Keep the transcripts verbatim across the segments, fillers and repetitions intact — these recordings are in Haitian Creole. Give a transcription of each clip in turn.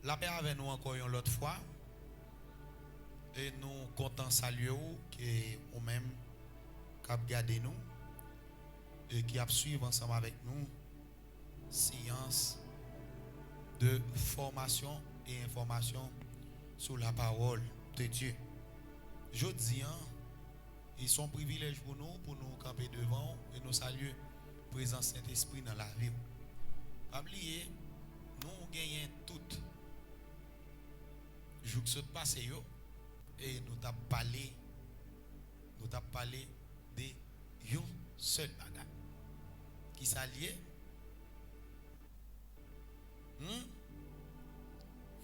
Lapè avè nou ankò yon lòt fwa. E nou kontan salye w, ke ou menm k ap gade nou e ki ap swiv ansanm avèk nou seyans de fòmasyon e enfòmasyon sou la parole de Dieu. Jodi a, e se yon privilèj pou nou, pou nou kanpe devan w e nou salye prezans Sentespri nan lavi w. Pa bliye, nou genyen tout jou k sot pase yo, e nou t ap pale, nou t ap pale de yon sèl bagay. Kisa l ye? Hmm?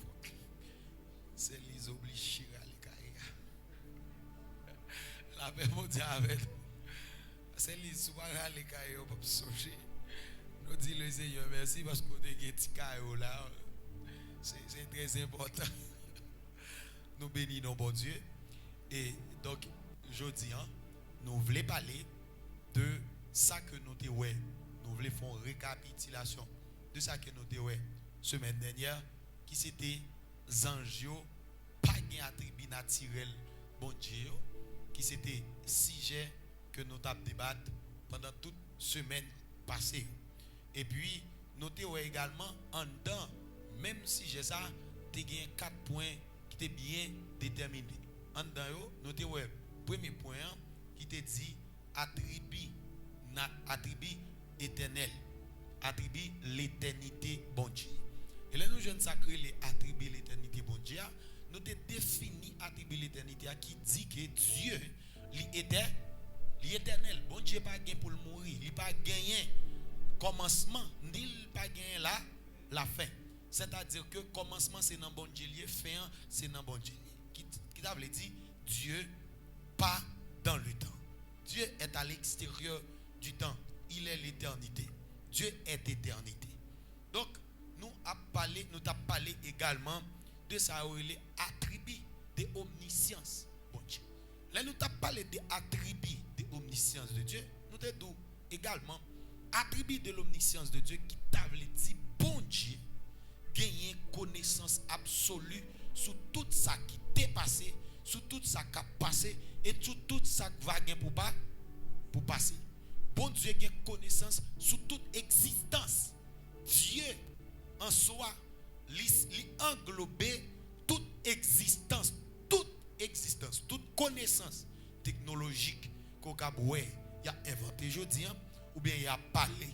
Fòk Sè Liz oblije rale kay la. Lapè Bondye avè nou. Sè Liz, si w pa rale kay la, w p ap sonje. Nou di Lesenyè mèsi paske w te gen ti kay ou la. Se, se trè enpòtan. Nou beni non Bondye. E donk, jodi a, nou vle pale de sa ke nou te wè. Nou vle fè yon rekapitilasyon de sa ke nou te wè semèn dènyè, ki se te zanj yo pa gen atribi natirèl Bondye yo, ki se te sijè ke nou t ap debat pandan tout semèn pase yo. Epi, nou te wè egalman anndan menm sijè sa, te gen kat pwen ki te byen detèmine. Anndan yo, nou te wè premye pwen an ki te di atribi, na, atribi etènèl, atribi letènite Bondye. E lè nou jwenn sa k rele atribi letènite Bondye a, nou te defini atribi letènite a ki di ke Dye, li etè, li etènèl. Bondye pa gen pou l mouri, li pa genyen kòmansman, ni l pa genyen la, lafen. Sètadi ke kòmansman se nan Bondye l ye, fen an se nan Bondye l ye. Ki, ki ta vle di, Dieu pas dans le temps. Dieu est à l'extérieur du temps. Il est l'éternité. Dieu est éternité. Donk, nou ap pale, nou t ap pale egalman de sa yo rele atribi de omnisyans Bondye. Lè nou t ap pale de atribi de omnisyans de Dieu, nou te di w egalman, atribi de l'omniscience de Dieu, ki ta vle di Bondye genyen konesans absoli sou tout sa ki te pase, sou tout sa k ap pase, e sou tout sa k va gen pou pa, pou pase. Bondye gen konesans sou tout egzistans. Dye an swa, li, li anglobe tout egzistans, tout egzistans, tout konesans teknolojik ke w kab wè y ap envante jodi a, oubyen y ap pale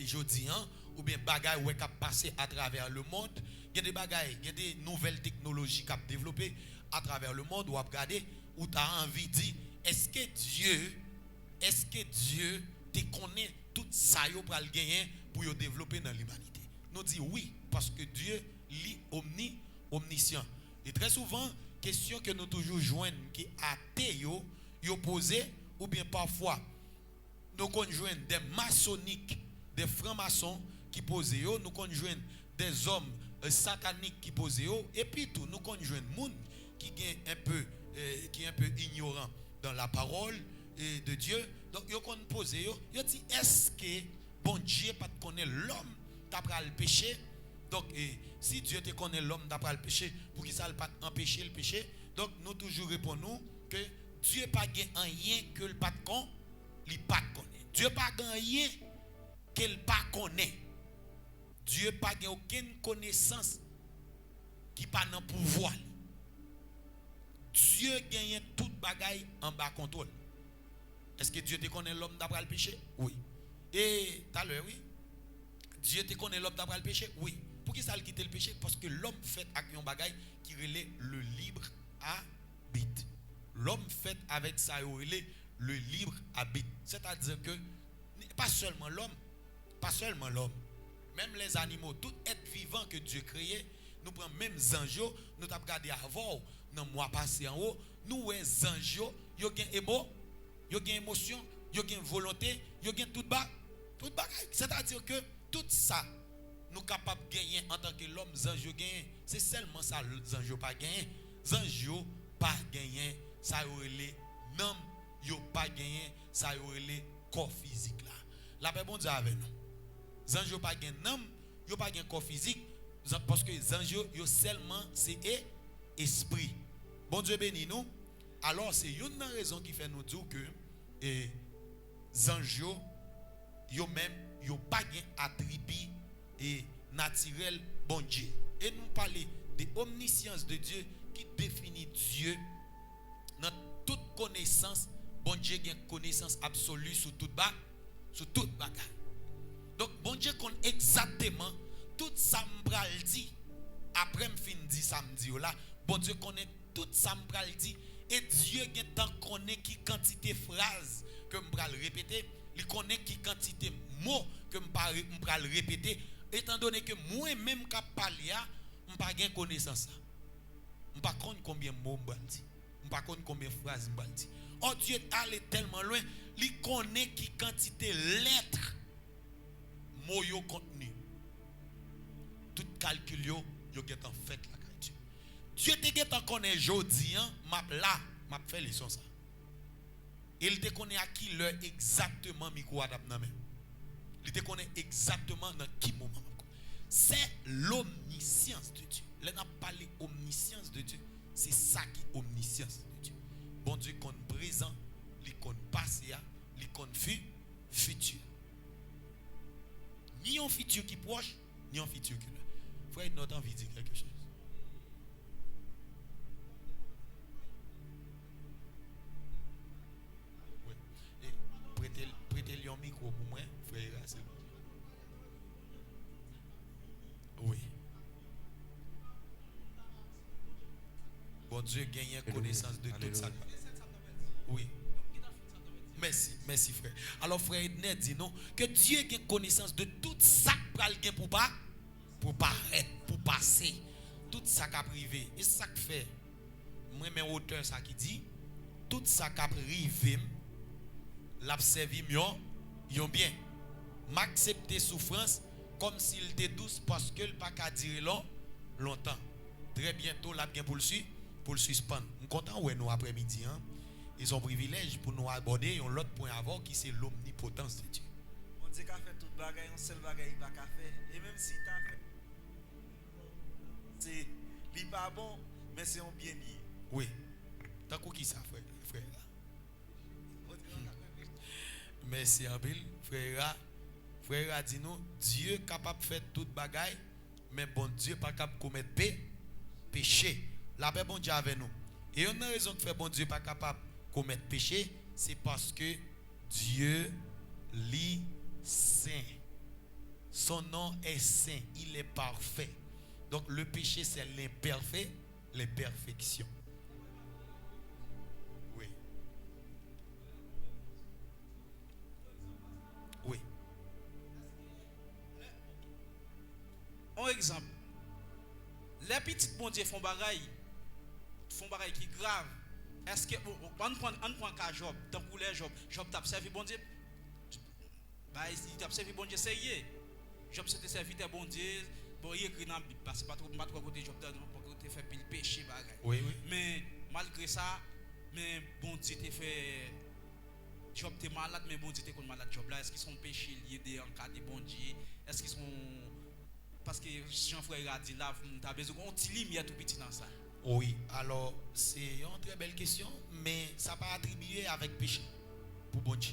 jodi a, oubyen bagay w wè k ap pase atravè lemonn. Gen de bagay, gen de nouvèl teknoloji k ap devlope atravè lemonn, w ap gade, ou ta anvi di, èske Dye, èske Dye te konnen tout sa yo pral genyen pou yo devlope nan limanite? Nou di wi, paske Dye, li omni, omnisyan. E trè souvan, kesyon ke nou toujou jwenn ke ate yo, yo poze, oubyen pafwa, nou konn jwenn de masonik, de franmason ki poze yo, nou konn jwenn de zòm, eh, satanik ki poze yo, epi tou, nou konn jwenn moun ki gen enpe, eh, ki enpe inyoran dans la parole, eh, de Dieu. Donk, yo konn poze yo, yo di, èske Bondye pa t konnen lòm ta pral peche? Donk, eh, si Dye te konnen lòm ta pral peche, poukisa l pa t anpeche l peche? Donk, nou toujou reponn ou ke Dye pa gen anyen ke l pa t kon, li pa t konnen. Dye pa gen anyen ke l pa konnen. Dye pa gen okenn konesans ki pa nan pouvwa li. Dye genyen tout bagay anba kontwòl. Èske Dye te konnen lòm ta pral peche? Wi. E talè, wi. Dye te konnen lòm ta pral peche? Wi. Poukisa l kite l peche? Paske lòm fèt ak yon bagay ki rele le libre arbitre. Lòm fèt avèk sa yo rele le libre arbitre. Sètadi ke pa sèlman lòm, pa sèlman lòm, menm lèzanimo, tout èt vivan ke Dye kreye, nou pran menm zanj yo, nou t ap gade avè w nan mwa pase anwo, nou wè zanj yo, yo gen emo, yo gen emosyon, yo gen volonte, yo gen tout ba, tout bagay. Sètadi ke tout sa nou kapab genyen antanke lòm, zanj yo genyen. Se sèlman sa zanj yo pa genyen. Zanj yo pa genyen sa yo rele nanm, yo pa genyen sa yo rele kò fizik la. Lapè Bondye avè nou. Zanj yo pa gen nanm, yo pa gen kò fizik, Zan-, paske zanj yo, yo sèlman se e, espri. Bondye beni nou. Alò, se youn nan rezon ki fè nou di w ke, e, zanj yo, yo menm, yo pa gen atribi, e, natirèl Bondye. E nou pale de omniscience de Dieu ki defini Dye nan tout konesans. Bondye gen konesans absoli sou tout ba-, sou tout bagay. Donk, Bondye konn egzakteman tout sa m pral di. Apre m fin di sa m di yo la, Bondye konnen tout sa m pral di. E Dye gentan konnen ki kantite fraz ke m pral repete. Li konnen ki kantite mo ke m pa re-, m pral repete. Etandone ke mwen menm k ap pale a, m pa gen konesans la. M pa konn konbyen mo m pral di. M pa konn konbyen fraz m pral di. Ò, Dye ale tèlman lwen, li konnen ki kantite lèt mo yo kontni. Tout kalkil yo, yo gentan fèt lakay Dye. Dye te gentan konnen jodi an, m ap la, m ap fè leson sa. E l te konnen a ki lè egzakteman mikwo a t ap nan men m. Li te konnen egzakteman nan ki moman m ap konnen. C'est l'omniscience de Dieu. Lè n ap pale omniscience de Dieu, se sa ki omniscience de Dieu. Bondye konn prezan, li konn pase a, li konn fi-, fiti a. Ni yon fiti ki pwòch, ni yon fiti ki lwen. Frè Ednot anvi di kèlke choz. Wi. E, prete l, prete l yon mikwo pou mwen, frè Era, silvouplè. Wi. Bondye genyen konesans de tout sa k pral. Wi. Mèsi, mèsi, frè. Alò, frè Edner di nou ke Dye gen konesans de tout sa k pral gen pou pa, pou parèt, pou pase. Tout sa k ap rive. E sa k fè m renmen otè sa ki di, tout sa k ap rive m, l ap sèvi m yon, yon byen. M aksepte soufrans kòmsi l te dous paske l pa ka dire lon-, lontan. Trè byento, l ap gen pou l si-, pou l sispann. M kontan wè nou aprèmidi an. E se yon privilèj pou nou abòde yon lòt pwen avè w ki se lomnipotans de Dye. Bondye ka fè tout bagay, yon sèl bagay li pa ka fè. E menm si li ta fè, se, li pa bon, men se yon byen li ye. Wi. Tankou kisa, frè, frè Era? Mèsi anpil, frè Era. Frè Era di nou, Dye kapab fè tout bagay, men Bondye pa kab komèt pe-, peche. Lapè Bondye avè nou. E youn nan rezon k fè Bondye pa kapab komèt peche, se paske Dye li sen. Son nom est saint, il est parfait. Donc le péché, c'est l'imperfait, l'imperfection. Wi. Wi. On egzanp, lè pitit Bondye fè on bagay, fè on bagay ki grav, èske, bon, bon, ann pran, ann pran ka Jòb, tankou lè Jòb, Jòb t ap sèvi Bondye, bay, li t ap sèvi Bondye serye. Jòb se te sèvitè Bondye. Bon, li ekri nan Bib la, se pa twò, m pa twò kote Jòb te, te fè pil peche bagay. Wi, wi. Men, malgre sa, men Bondye te fè Jòb te malad, men Bondye te konn malad Jòb la. Èske se yon peche li ye de an ka de Bondye? Èske se yon, paske jan frè Era di la, m ta bezwen yon ti limyè tou piti nan sa. Wi, alò, se yon trè bèl kesyon, men sa pa atribiye avèk peche pou Bondye.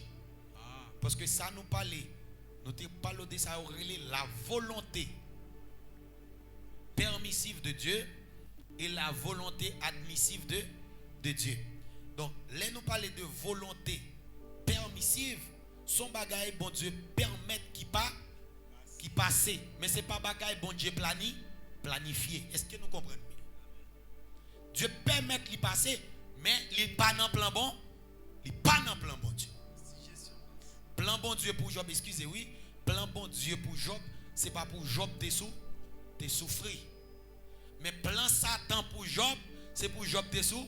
Ah. Paske sa nou pale, nou te pale de sa yo rele la volonté permissive de Dieu et la volonté admissive de, de Dieu. Donk, lè nou pale de volonte pèmisiv, se yon bagay Bondye pèmèt ki pa, ki pase. Men se pa bagay Bondye plani, planifye. Èske nou konprann byen? Dye pèmèt li pase, men li pa nan plan bon, li pa nan plan Bondye. Plan Bondye pou Jòb, eskize, wi, plan Bondye pou Jòb, se pa pou Jòb te sou, te soufri. Men plan Satan pou Jòb, se pou Jòb te sou,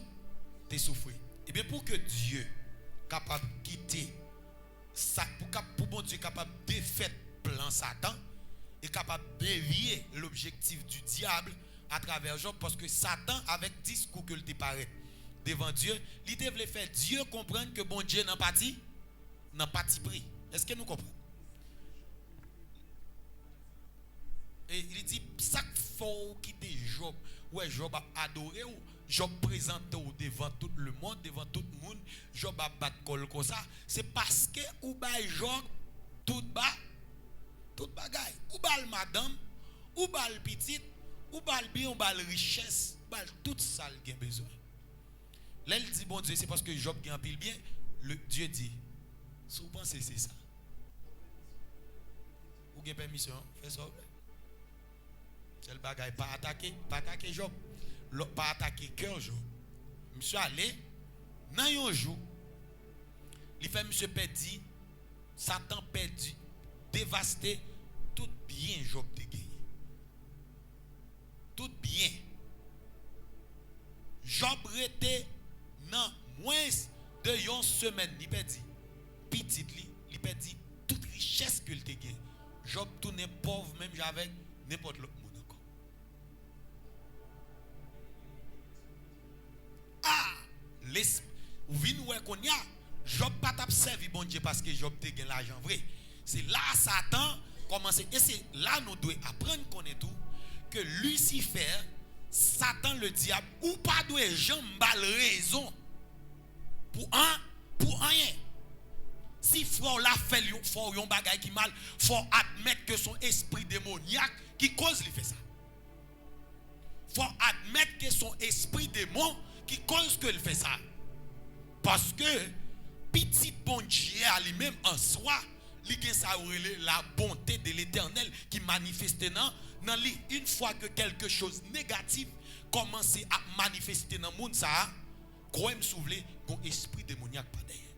te soufri. Ebyen, pou ke Dye kapab kite sa, pou kap-, pou Bondye kapab defèt plan Satan e kapab devye lobjektif di dyab atravè Jòb, paske Satan, avèk diskou ke l te parèt devan Dye, li te vle fè Dye konprann ke Bondye nan pati, nan patipri. Èske nou konprann? E li di, sa k fè Ou kite Jòb, ou wè Jòb ap adore w, Jòb prezante w devan tout lemonn, devan tout moun, Jòb ap bat kò l konsa, se paske ou bay Jòb tout ba, tout bagay. Ou ba l madanm, ou ba l pitit, ou ba l byen, ou ba l richès, ou ba l tout sa l gen bezwen. Lè l di Bondye se paske Jòb gen anpil byen, le, Dye di, si w panse se sa, ou gen pèmisyon fè sa w vle. Sèl bagay, pa atake, pa atake Jòb. Lò, pa atake kè Jòb. Misye ale, nan yon jou, li fè misye pèdi, Satan pèdi, devaste tout byen Jòb te genyen. Tout byen. Jòb rete nan mwens de yon semèn, li pèdi pitit li, li pèdi tout richès ke l te gen. Jòb tounen pòv menm jan avèk nenpòt lòt moun ankò. A! Lesp-, ou vin wè kounye a, Jòb pa t ap sèvi Bondye paske Jòb te gen lajan vre. Se la a Satan kòmanse, e se la nou dwe aprann konnen tou ke Lisifè, Satan ledyab, ou pa dwe janm ba l rezon pou an, pou anyen. Si frè w la fè l yon, fè w yon bagay ki mal, fò w admèt ke se yon espri demonyak ki koz li fè sa. Fò w admèt ke se yon espri demon ki koz ke l fè sa. Paske Pitit Bondye a li menm an swa, li gen sa yo rele la bonté de l'Éternel ki manifeste nan, nan li. Yon fwa ke kèlke choz negatif kòmanse ap manifeste nan moun sa a, kwè m si w vle, gon espri demonyak pa dèyè.